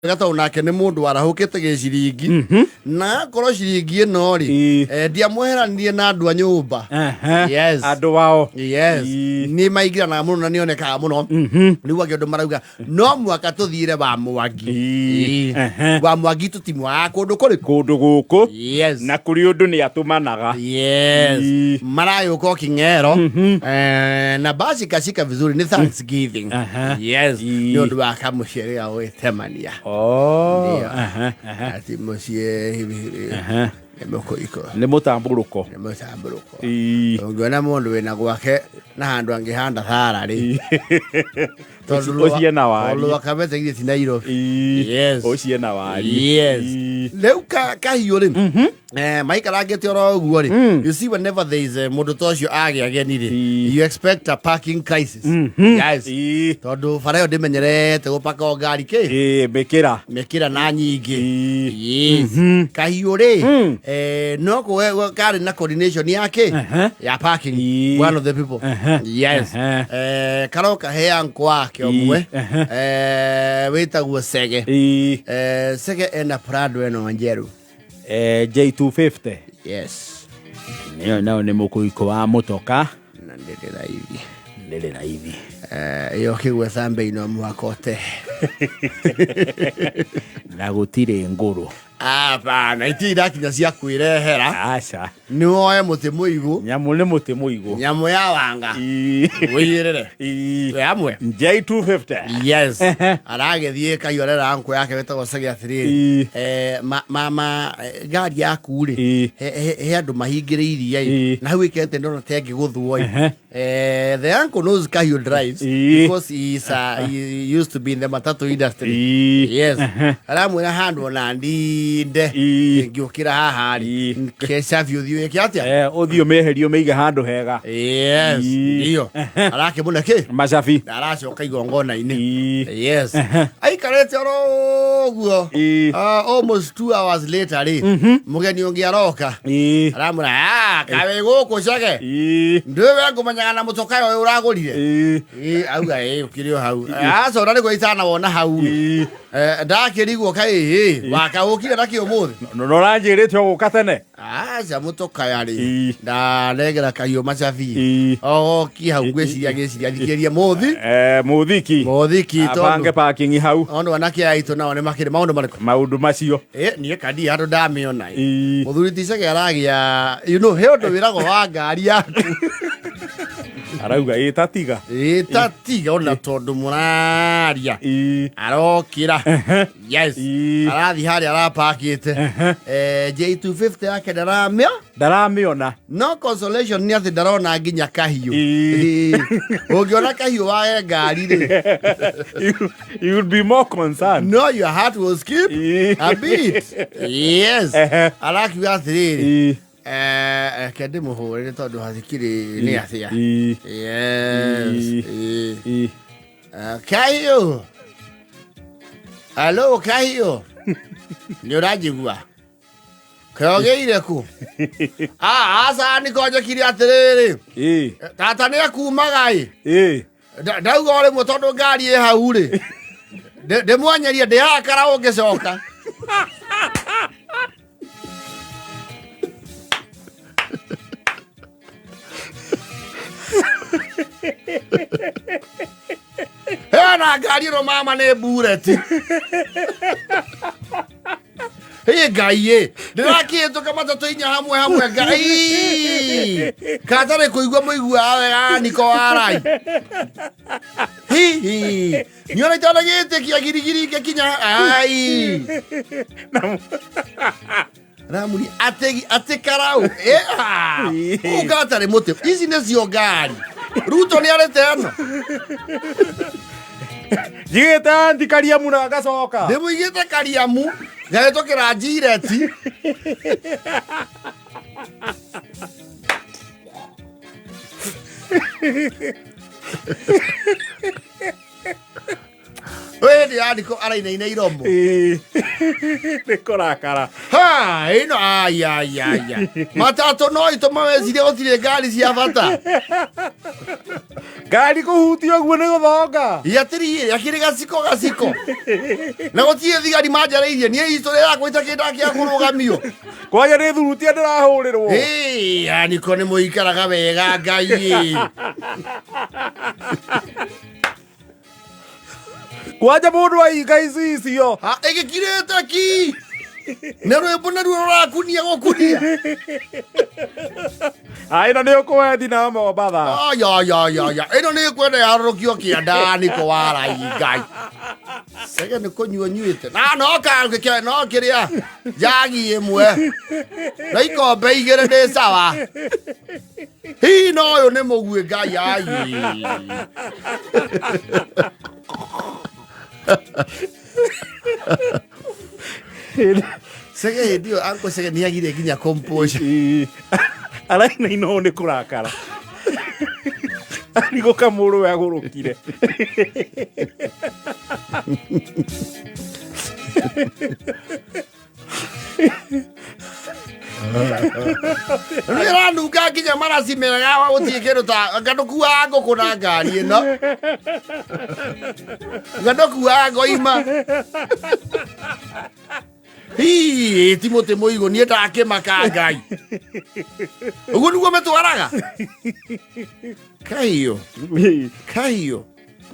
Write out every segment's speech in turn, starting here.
Gatau nake nĩ mũndũ warahũkĩte gĩciringi na akorwo ciringi ĩno rĩ, ndiamweheranirie na andũ a nyũmba. Yes. Andũ wao. Yes. Nĩ maingĩranaga mũno na nĩonekaga mũno. Rĩu angĩ andũ marauga no mwaka tũthiĩre wa Mwangi. Wa Mwangi tũtimwaga kũndũ kũrĩkũ? Kũndũ gũkũ. Yes. Na kũrĩ ũndũ nĩ atũmanaga. Yes. Maragĩũka o king'ero. Na basi kashika vizuri nĩ Thanksgiving. Yes. Nĩ ũndũ wa kamũciĩ ga gwĩtemania. Oh. Ndio. Aha. Ati mũciĩ hivi nĩ mũkũikũ. Nĩ mũtambũrũko. Nĩ mũtambũrũko. Ii. Ũngĩona mũndũ wĩna gwake na handũ angĩhanda thara rĩ, tondũ Ũcio ena wari. tondũ rwakabete githĩ ti Nairobi? Ii. Yes. Ũcio ena wari. Yes. Ii. Rĩu kahiũ rĩ, maikarangĩte oro ũguo rĩ, you see, whenever there is a mũndũ ta ũcio agĩa ageni rĩ, you expect a parking crisis. Yes. Tondũ bara ĩyo ndĩmenyerete gũpaka o ngari kĩ. Ii, mĩkĩra. Mĩkĩra na nyingĩ. Ii. Yes. Kahiũ rĩ, no kũwe karĩ na coordination yake ya parking. One of the people. Yes. Karoka he uncle wake ũmwe wĩtagwo Sege. Sege ena Prado ĩno njerũ. J250. Yes. Nĩyo nayo nĩ mũkũikũ wa mũtoka. Na ndĩrĩ raithi. Ndĩrĩ raithi. Ĩyo kĩgwetha mbei no mũhaka ũte. Na gũtirĩ ngũrũ. Hapana, itirĩ irakinya cia kwĩrehera. Aca. Nĩ woe mũtĩ mũigũ. Nyamũ nĩ mũtĩ mũigũ. Nyamũ ya wanga. Wĩigĩrĩre. Twĩ hamwe. J250. Yes. Aragĩthiĩ kaiorera nkũ yake wĩtagwo Sege atĩrĩrĩ, mama, ngari yaku rĩ, he andũ mahingĩrĩirie ĩ, na hau ĩkĩrĩte ndona ta ĩngĩgũthwo ĩ. The uncle knows Kahiũ drives because he used to be in the matatu industry. Yes. Aramwĩra handũ ona ndinde ngĩũkĩra haha rĩ, kecabi ũthiĩ wĩke atĩa? Ũthiĩ ũmĩeherie ũmĩige handũ hega. Yes. Ndio. Arakĩmũne kĩ? Macabi. Na aracoka igongona-inĩ. Yes. Aikarĩte oro ũguo. Almost 2 hours later rĩ, mũgeni ũngĩ aroka. Aramwĩra, "Ah, kaĩ gũkũ Cege? Ndũĩ we ngũmenyaga na mũtoka ũyũ ũragũrire?" Ĩ, auga ĩ ũkĩrĩ o hau. Aca ona nĩguo itanawona hau. Ndakĩrigwo kaĩ ĩ wakaũkire nakĩ ũmũthĩ? No ũranjĩrĩte ũgũka tene. Aca mũtokaya rĩ, ndanengera kahiũ macabi. Oki hau ngwĩciria ngĩciria thikĩrie mũthi. Mũthiki. Mũthiki. Abange tondũ parking hau. Tondũ anake aitũ nao nĩ makĩrĩ maũndũ marĩkũ? Maũndũ macio. Niĩ kandi handũ ndamĩona ĩ. Mũthuri ti Cege aragĩa he ũndũ wĩragwo wa ngari yaku. Arauga ĩ tatiga. Ĩ tatiga ona tondũ mũraria. Arokĩra. Yes. Arathiĩ harĩa arapakĩte. J250 yake ndaramĩa. Ndaramĩona. No consolation nĩ atĩ ndarona nginya kahiũ. Ũngĩona kahiũ wage ngari rĩ. You would be more concerned. No, your heart will skip a beat. Yes. Arakiuga atĩrĩrĩ, reke ndĩmũhũrĩre tondũ hatikĩrĩ nĩ atĩa. Yes. Kahiũ. Hello, Kahiũ. Nĩ ũranjigua? Kĩogĩire ku? Ah, aca nĩ konjekire atĩrĩrĩ. Tata nĩ akumaga ĩ. Ndauga o rĩmwe tondũ ngari ĩ hau rĩ. Ndĩmwanyerie ndĩ haha karaũ ngĩcoka. Hena ngari ĩno mama nĩ mbureti. Ĩ Ngai ĩ, ndĩrakĩhĩtũka matatũ inya hamwe hamwe Ngai. Katarĩ kũigua mũiguaga wega niko warai. Hihi. Nĩona itana gĩtĩkia girigiri ngĩkinya ai. Ramuri atĩ atĩ karau. Ũgatarĩ mũtĩ. Ici nĩcio ngari. Ruto nĩ arĩte ĩno. Njigĩte anti Kariamu na ngacoka. Ndĩmũigĩte Kariamu ngahĩtũkĩra njireti. Hĩndĩ ya ndiko arainaina iromo. Ĩĩ. Nĩ kũrakara. Ha, ĩno ayayaya. Matatũ no itũma wecirie gũtirĩ ngari cia bata. Ngari kũhutia ũguo nĩ gũthonga. Atĩrĩrĩ, akĩrĩ gaciko gaciko. Na gũtirĩ thigari manjarĩirie, niĩ history yakwa itakĩnda kĩa kũrũgamio. Kwanja nĩ thurutia ndĩrahũrĩrwo. Ĩĩ, aniko nĩ mũikaraga wega Ngai ĩ. Kwanja mũndũ ainga icicio. Ha, ĩgĩkirĩte ki. Na rwĩmbo naruo rũrakunia gũkunia. Ai na nĩ ũkwendi na Mombatha. Ayayayaya, ĩno nĩ kwenda yarũrũkio kĩanda niko warai Ngai. Sege nĩ kũnyua nyuĩte. Na no ka no kĩrĩa njagi ĩmwe. Na ikombe igĩrĩ ndĩ sawa. Hihi no ũyũ nĩ mũguĩ Ngai ai. Sege hĩndĩ ĩyo Uncle Sege nĩ agire nginya composure. Ĩĩ. Arainaina ũũ nĩ kũrakara. Arigũka mũrũwe agũrũkire. Rĩu ĩranunga nginya maraci mega gũtirĩ kĩndũ ta anga ndũkuaga ngũkũ na ngari ĩno. Anga ndũkuaga ngoima. Hii, ti mũtĩ mũigũ niĩ ndakĩmaka Ngai. Ũguo nĩguo mĩtwaraga. Kahiũ, kahiũ.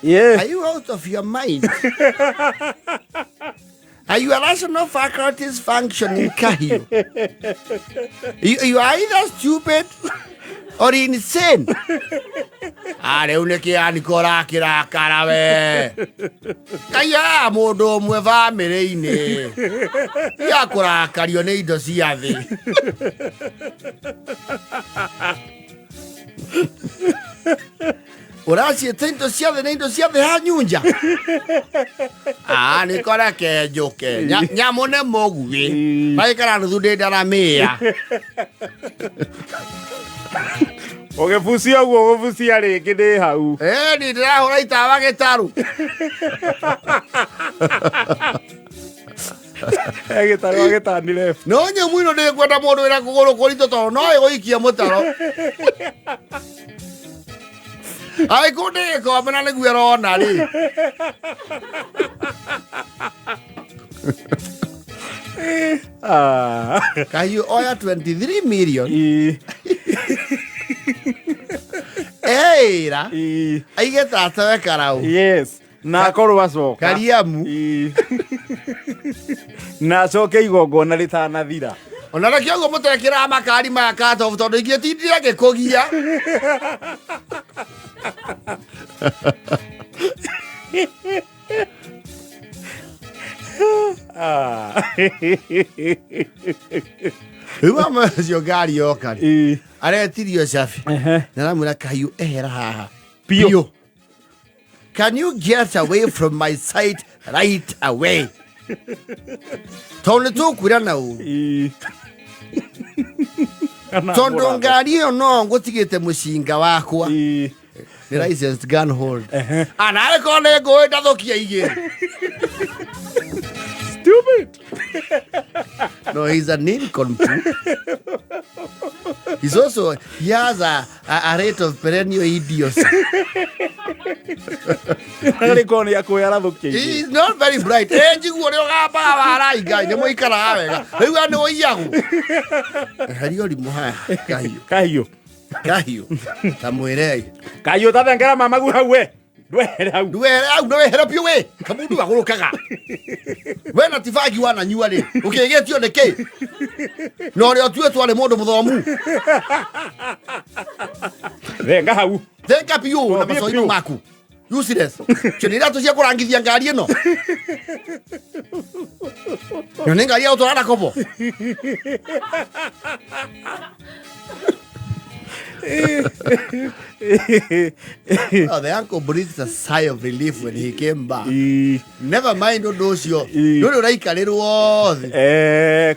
Yeah. Are you out of your mind? Are your rational faculties functioning, Kahiu? You are either stupid or insane. Ah, rĩu nĩ kĩani korakĩrakara we. Kaiya mũndũ ũmwe bamĩrĩ-inĩ. Ya kũrakario nĩ indo cia thĩ. Ũraciĩta indo cia thĩ na indo cia thĩ hanyunja. Ah, nĩ koreke njũke. Nyamũ nĩ mũguĩ. Magĩkara nuthu ndĩ ndaramĩa. Ũgĩbucia ũguo ũgũbucia rĩngĩ ndĩ hau. Eh, ni ndĩrahũra itawa gĩtarũ. Gĩtarũ agĩtani left. No nyamũ ĩno ndĩkwenda mũndũ wĩna kũgũrũ kũritũ tondũ no ĩgũikia mũtaro. Angĩkorwo ndĩ gĩkombe na nĩguo ĩrona rĩ. Ah. Kahiũ oya 23 million Ii. eĩra Ii. aige tatawe karau Yes. Na akorwo acoka. Kariamu. Ii. Na acoke igongona rĩtanathira. Ona rekio ũguo mũtekĩraga makari maya katobu tondũ ingĩtindire ngĩkũgia. Ah. Rĩu mama ũcio ngari yoka rĩ Ii. aretirio cabi Ehe. na aramwĩra kahiũ ehera haha Biũ. Can you get away from my sight right away? Tondũ nĩ tũkwĩra na ũru. Ii. Kana Tondũ mũrathe. ngari ĩyo no ngũtigĩte mũcinga wakwa. Ii. Nĩ licensed gun hold. Anaarĩ korwo nĩ ngũĩ ndathũkia igĩrĩ. Stupid. No, he's a nincompoop. He's also, he has a rate of perennial idiocy. Arĩ korwo nĩ akũĩ arathũkia igĩrĩ. He's not very bright. Eh, njiguo ũrĩa ũgambaga warai Ngai, nĩ mũikaraga wega. Rĩu we nĩ ũiyagwo. Eheria ũrimũ haha, Kahiũ. Kahiũ. Kahiũ. Ta mwĩrei. Kahiũ tathengera mamagu hau we. Ndwehere hau. Ndwehere hau na wehere biũ we. Kamundu gagũrũkaga. We na ti bangi wananyua rĩ, ũkĩgĩtio nĩ kĩ? Na ũrĩa ũtuĩtwo arĩ mũndũ mũthomu. Thenga hau. Thenga biũ na Thiĩ macoino biũ. maku. Useless. Cio nĩ iratũ cia kũrangithia ngari ĩno. Na nĩ ngari ya gũtwara na kobo. Oh, the uncle breathed a sigh of relief when he came back. Ii. Never mind ũndũ ũcio. Ii. Ndũrĩ ũraikarĩrwo thĩ. Eh,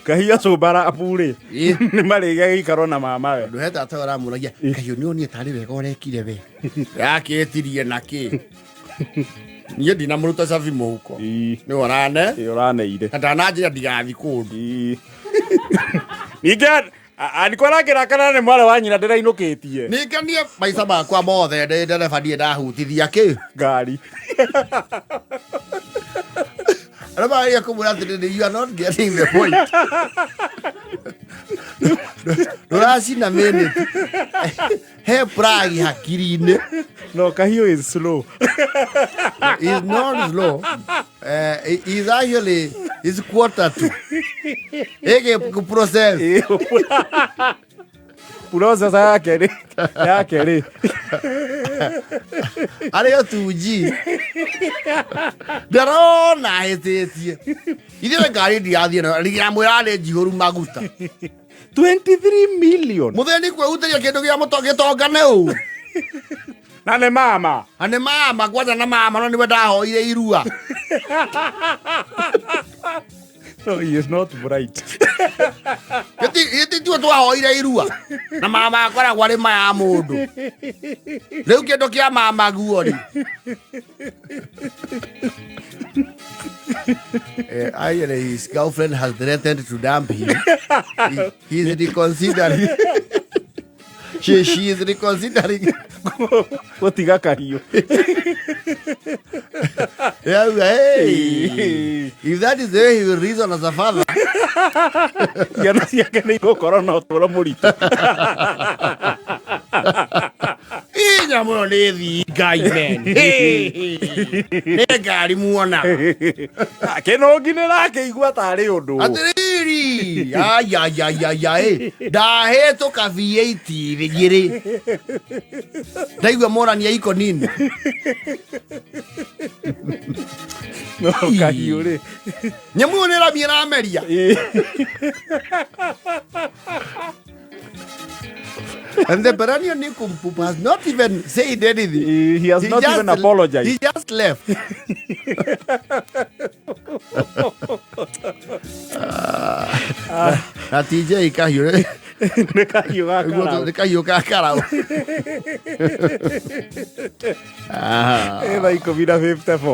kahiũ acũmbara apu rĩ Ii. nĩ marĩge gĩikaro na mamawe. Ndũ he tata ũramũragia kahiũ nĩ onire tarĩ wega ũrekire we. Yakĩtirie na kĩ. Niĩ ndinamũruta cabi mũhuko. Ii. Nĩ ũrane. Ĩ, ũraneire. Na ndananjĩra ndigathi kũndũ. Ii. Ningĩ aniko arakĩrakara nĩ mwarĩ wa nyina ndĩrainũkĩtie. Ningĩ niĩ maica makwa mothe ndĩ ndereba ndirĩ ndahutithia kĩ. Ngari. Arĩa marageria kũmwĩra atĩrĩrĩ, you are not getting the point. Ndũracina minute. He plug hakiri-inĩ. No, kahiũ is slow. Is not slow. Is actually is quarter to. Ĩgĩ process. Processor yake rĩ yake rĩ Arĩ o 2G. Ndarona ahĩtĩtie. Ithuĩ ngari ndirathiĩ nayo. Ndiramwĩra nĩ njihũru maguta. 23 million. Mũthĩni kwĩhutĩria kĩndũ gĩa mũto gĩtongane ũũ. Na nĩ mama. Na nĩ mama kwanja na mama no nĩwe ndahoire irua. No, he is not bright. Gĩti tuo twahoire irua. Na mama akoragwo arĩ ma ya mũndũ. Rĩu kĩndũ kĩa mama guo rĩ. Actually, his girlfriend has threatened to dump him. He's reconsidering. She is reconsidering. Gũtiga kahiũ. Yeah, hey, if that is the way he will reason as a father. Ciana ciake nĩ igũkorwo na ũtũũro mũritũ. Ĩ nyamũ ĩyo nĩ thinga imen. Nĩ ngari muona. Kĩnũngi nĩ rakĩigua tarĩ ũndũ. Atĩrĩrĩ, ayayayaya ĩ, ndahĩtũka V8 igĩrĩ. Ndaigua morania iko nini. No kahiũ rĩ. Nyamũ ĩyo nĩ ĩramia ĩrameria. And the perennial nincompoop has not even said anything. He has not even apologized. He just left. Na TJ kahiũ Nĩ kahiũ ga karaũ. nĩ kahiũ ga karaũ. Ĩ thaa 10:54.